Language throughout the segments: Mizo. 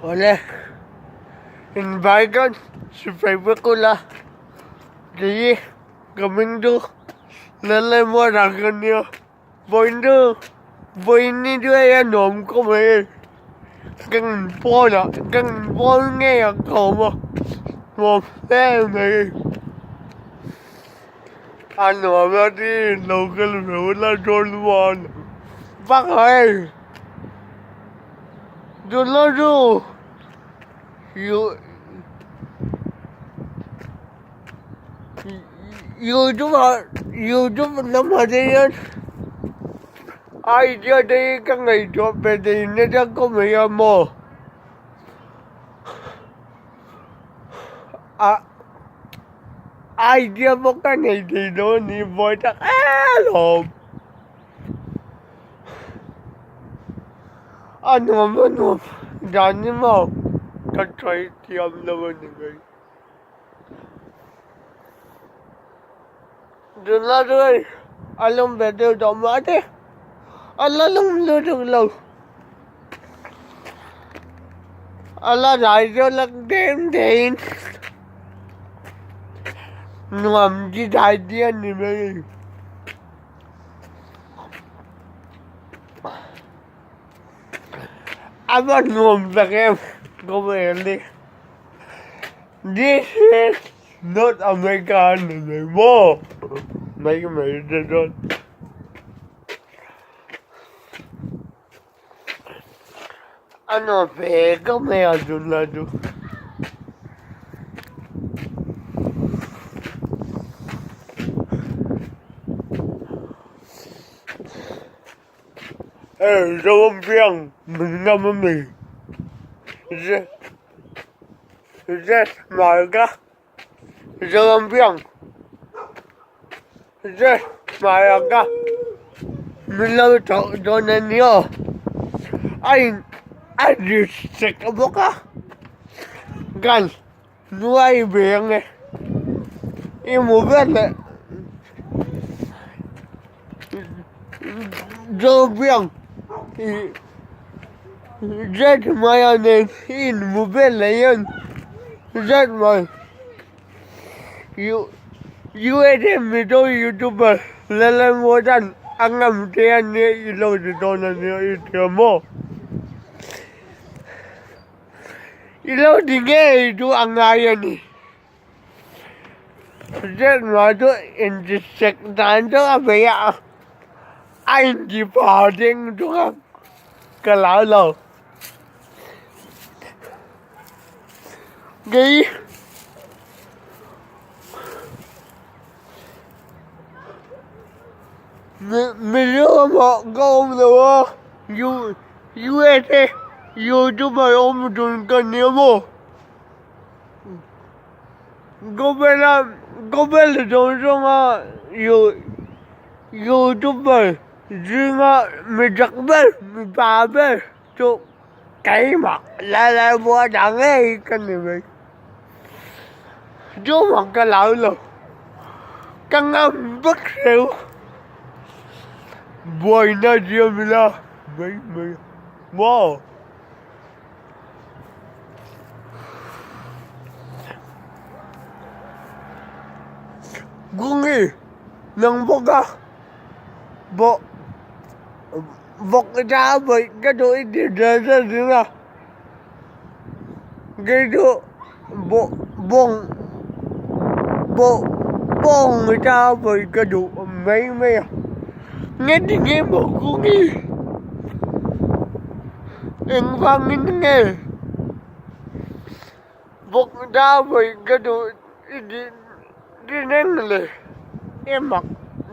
Awle, invai chuan sipai vek ula kei ka hming chu Lalaimuana ka nia vawiin chu vawiin ni chu hei a nuam khawp mai hei ka inpawn ah ka inpawn ngei ah ka awm a nuam hle mai hei a nuam a tin lo kal ve ula chuan bakah hei. Tunlai YouTube ah YouTube lamah te hian idea te hi ka ngaihtuah ve thei nasa khawp mai a maw ah idea pawh ka nei thei dawn a ni buai tak em alawm. A nuam a nuam dan ni maw ka try thiam lo a ni mai. Tunlai chu hei a lum ve deuh tawh mahse a la lum lutuk lo. A la dai deuh lak dem theiin nuam chi dai chi a ni mai. A va nuam tak em khawvel hi this is not America a ni mai maw mai mai te chuan a nuam ve khawp mai a tunlai chu. Hei Zorampiang min ngam a mi Zet hmai ka Zorampiang Zet hmai ah ka min lo chhoh dawn a nia aw a in a ri sek bawk a kan nuai ve ang e i hmu vel leh Zorampiang ih Zet hmai ah nen i inhmu vel leh hian zet hmai. USA Mizo YouTuber Lallalmuatan a ngam che a nia i lo ti dawn a nia i tia maw? I lo ti ngei chu a ngai a ni. Zet chu inti sek dan chu a bei a, a inti pha ding chu ka lau lo. Kei Mizoramah ka awm lo a USA youtuber awm dun ka nia maw khawvela khawvel zawng zawnga youtuber zinga mi chak ber mipa ber chu keimah la la bua ta ngei ka ni mai chu mà ka lau lo ka ngam vek reuh buaina siam ila mai mai maw. Kungi nang bawk a bawh. Vawk ta vawi ka duh i ti zel zel ding a kei chu bawh bawng bawh bawng ta vawi ka duh mai mai a nge ti nge maw kung hi engvangin nge vawk ta vawi ka duh i tih ti reng le i mak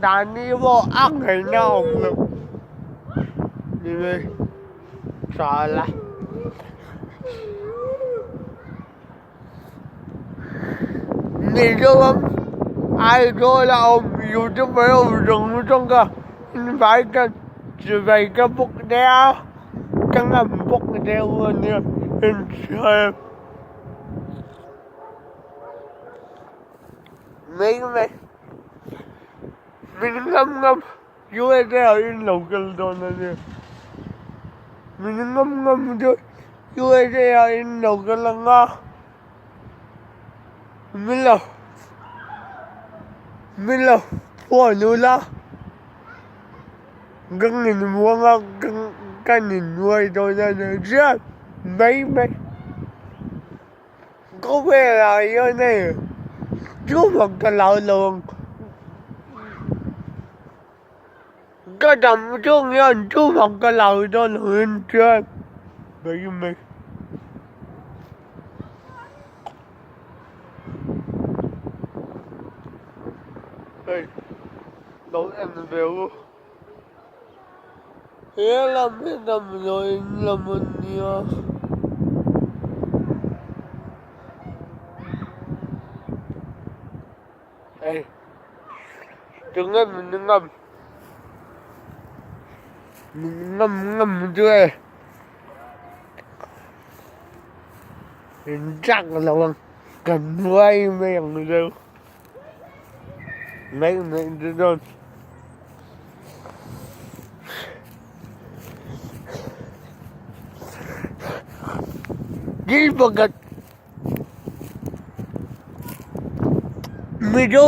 dan hi pawh a ngaihna a awm lo ni mai tha la Mizoram Aizawl a awm youtuber ho zawng zawng kha invai ka chibai ka bawk nia ka ngam bawk deuh a nia inchhir. Mai mai min ngam ngam USA ah in lo kal dawn a nia min ngam ngam chu USA ah in lo kal ang a, min lo min lo phone ula ka nginmuang a ka ninnuai dawn a ni chiah mai mai. Khawvelah hian hei chuvang ka lau lo ang. Ka dam chung hian chuvang ka lau dawn lo in chuan mai mai. Hei lo en ve u. He lam hi damdawiin lam a nia. Hei tunge min ngam min ngam ngam chu e in chak lo ang kan nuai mai ang chu mai mai chu dawn. Thil pakhat Mizo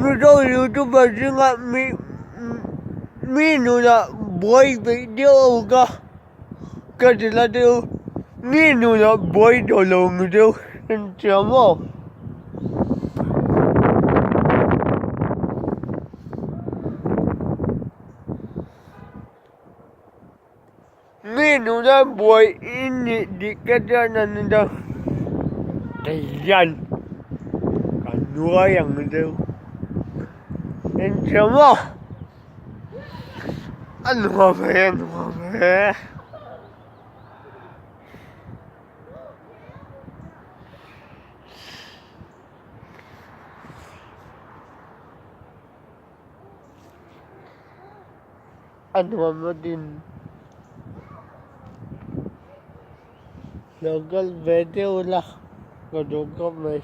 Mizo youtuber zinga mi mi nunah buai peih deuh ho kha ka ti la deuh mi nunah buai tawh lo ang deuh engtia maw. Mi nuna buai i nih dik ka chuan a ni lo. Kei hian ka nuai ang deuh. Engtia maw? A nuam e, a nuam e. A nuam a din. Lo kal ve deuh la ka duh khawp mai.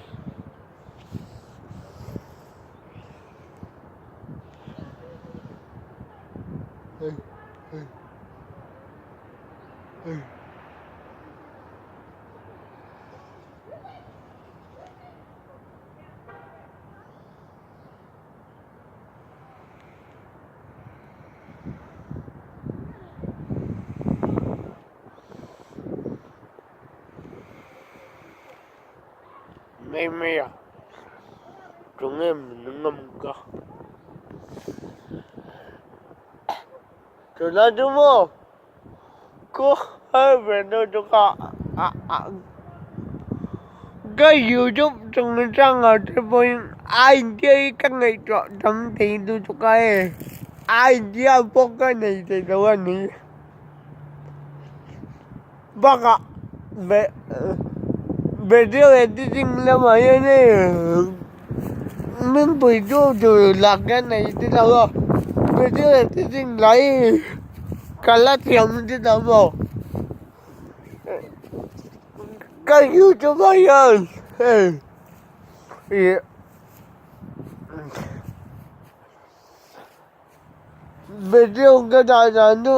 Mai mai a tunge min ngam ka tunah chu maw Ko ve lutuk a ka youtube chungchang ah te pawhin idea hi ka ngaihtuah tam thei lutuk a hei idea pawh ka nei thei lo a ni bakah video editing lamah hian hei min puitu tur lah ka nei te lo a video editing lai ka la thiam te lo maw ka youtube ah hian hei ih video ka dah dan chu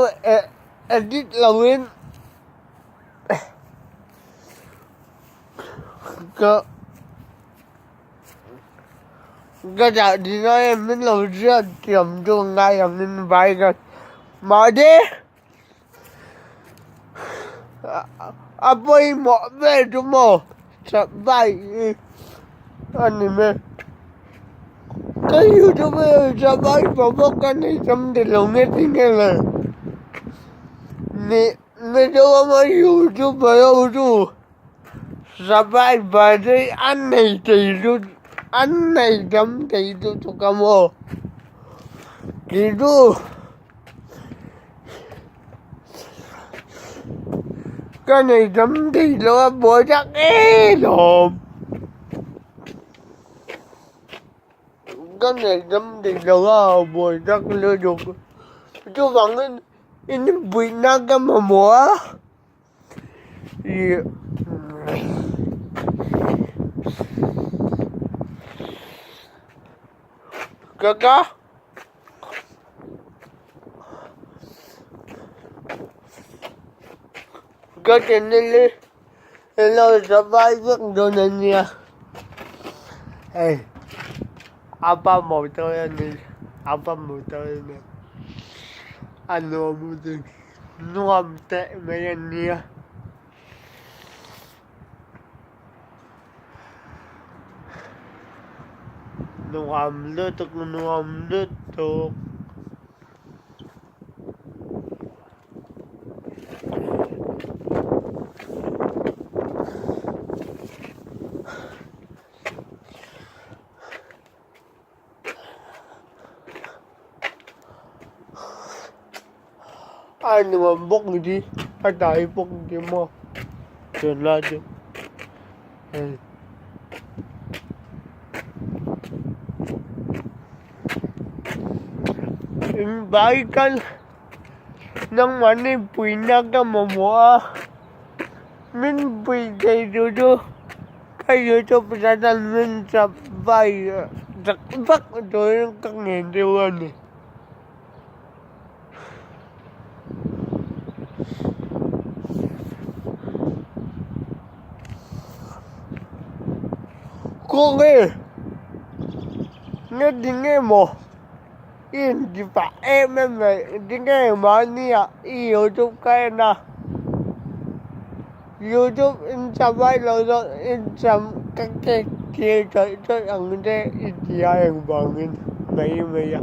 edit lo in ka. Ka dah ding a em min lo hriat thiam chu ngai ang in vai ka mahni a pawimawh ber chu maw chakbai hi a ni mai ka youtube hi chakbai pawh bawk ka nei tam ti lo nge tinge le mi mizoram a youtuber ho chu. Survivor hi an nei thei lut an nei tam thei lutuk a maw tih chu ka nei tam thei lo a buai tak em lawm ka nei tam thei lo a buai tak lutuk chuvangin inpuihna ka mamawh a. Ih ka ka. Ka channel hi in lo subscribe vek dawn a nia. Hei apa motor a ni apa motor a ni a nuam nuam teh mai a nia. Nuam lutuk nuam lutuk. A nuam bawk ni a dai bawk ni maw tunlai chu hei. In vai kal nangmahni puihna ka mamawh a min pui thei tur chu ka youtube channel min subscribe sak vak turin ka ngen deuh a ni. Kawng e nge tinge maw i inti pah em em mai tinge mahni ah i youtube ka en a youtube in chamai lo zawk in cham ka cake tir chawih chawih ang te i ti a engvangin mai mai a.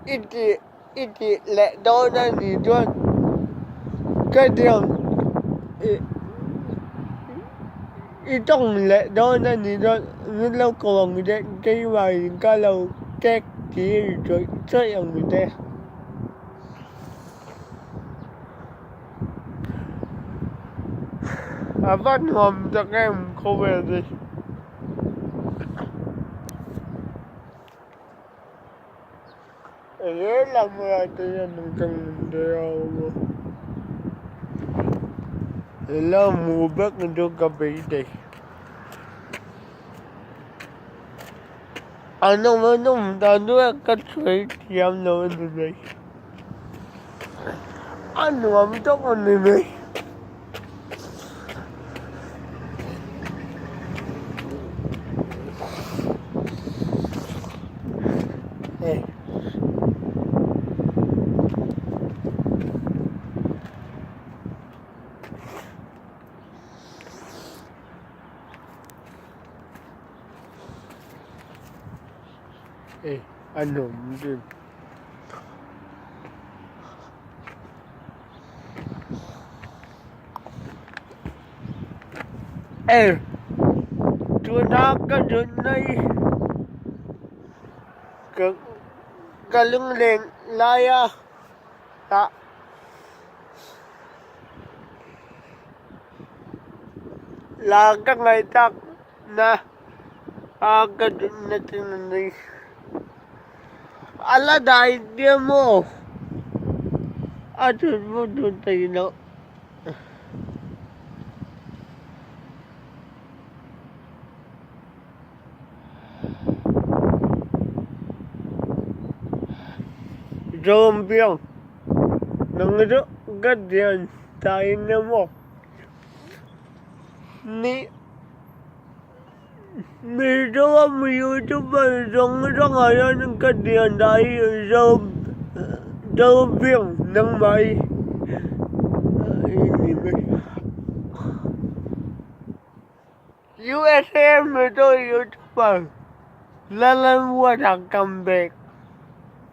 I tih i tih leh dawn a nih chuan ka tiang ih i tawng leh dawn a nih chuan min lo ko ang che keimah in ka lo kek tir chawih chawih ang che. A va nuam tak em khawvel hi. Enge lam ah te hian an kal daih a awm a ela hmu vek chu ka beisei an awm an awm dan chu ka sawi thiam lo a ni mai a nuam tawk a ni mai. Hei hei a nuam rim. Ê tuna ka dunna hi ka ka lungleng laia ah la ka ngaihtlak na a ka dunna chu a ni. A la dai nia maw? A thut pawh thut thei loh. Zawmpiang nang chu ka thian dai nia maw? Ni. Mizoram youtuber zawng zawng ah hian ka thian dah hi Zopiang nangmah hi i ni mai. USA Mizo youtuber Lalramruata comeback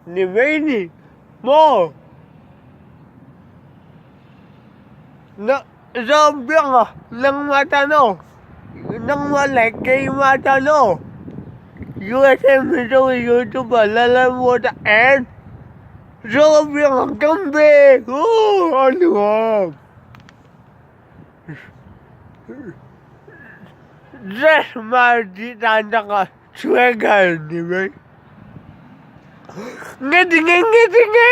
ni mai ni maw? Zopiang nangmah tan aw nangmah leh keimah tan aw USA Mizo youtuber Lalramruata and Zopiang comeback aw a nuam Dress mar tih dan takah swagger ni mai nge tinge nge tinge.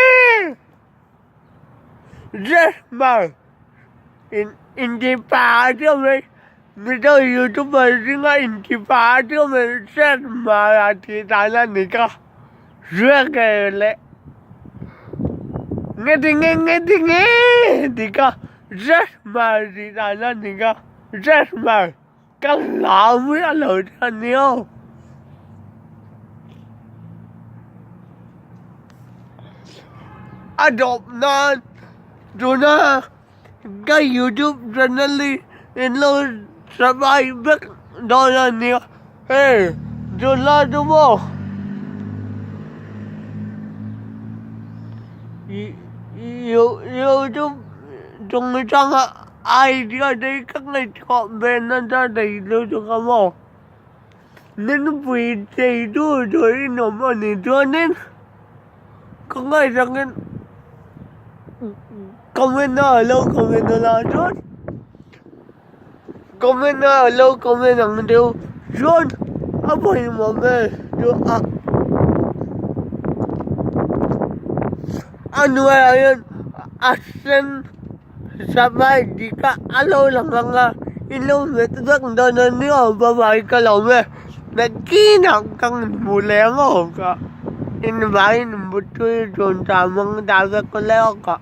Dress mar in inti pa deuh mai. Mizo youtuber zinga intipa a chu min hriat hmara tih dan a ni ka hria ke le. Nge ti nge nge ti nge ti ka hriat hmar tih dan a ni ka hriat hmar ka hlau miah lo che a ni aw. A dawp nan tuna Ka youtube channel hi in lo subscribe vek dawn a nia hei tunlai chu maw youtube chungchanga idea te hi ka ngaihtuah ve nasa thei lutuk a maw min pui thei tu tur in awm a nih chuanin ka ngaihsakin. Comment a lo comment a la chuan comment a lo comment ang deuh chuan a pawimawh ber chu a a hnuaiah hian a sen savai dik a a lo lang ang a in lo hmet vek dawn a nia bye bye ka lo ve nakinah ka hmu leh ang aw ka invaiin mutui tawn ta mang ta vek leh awk a.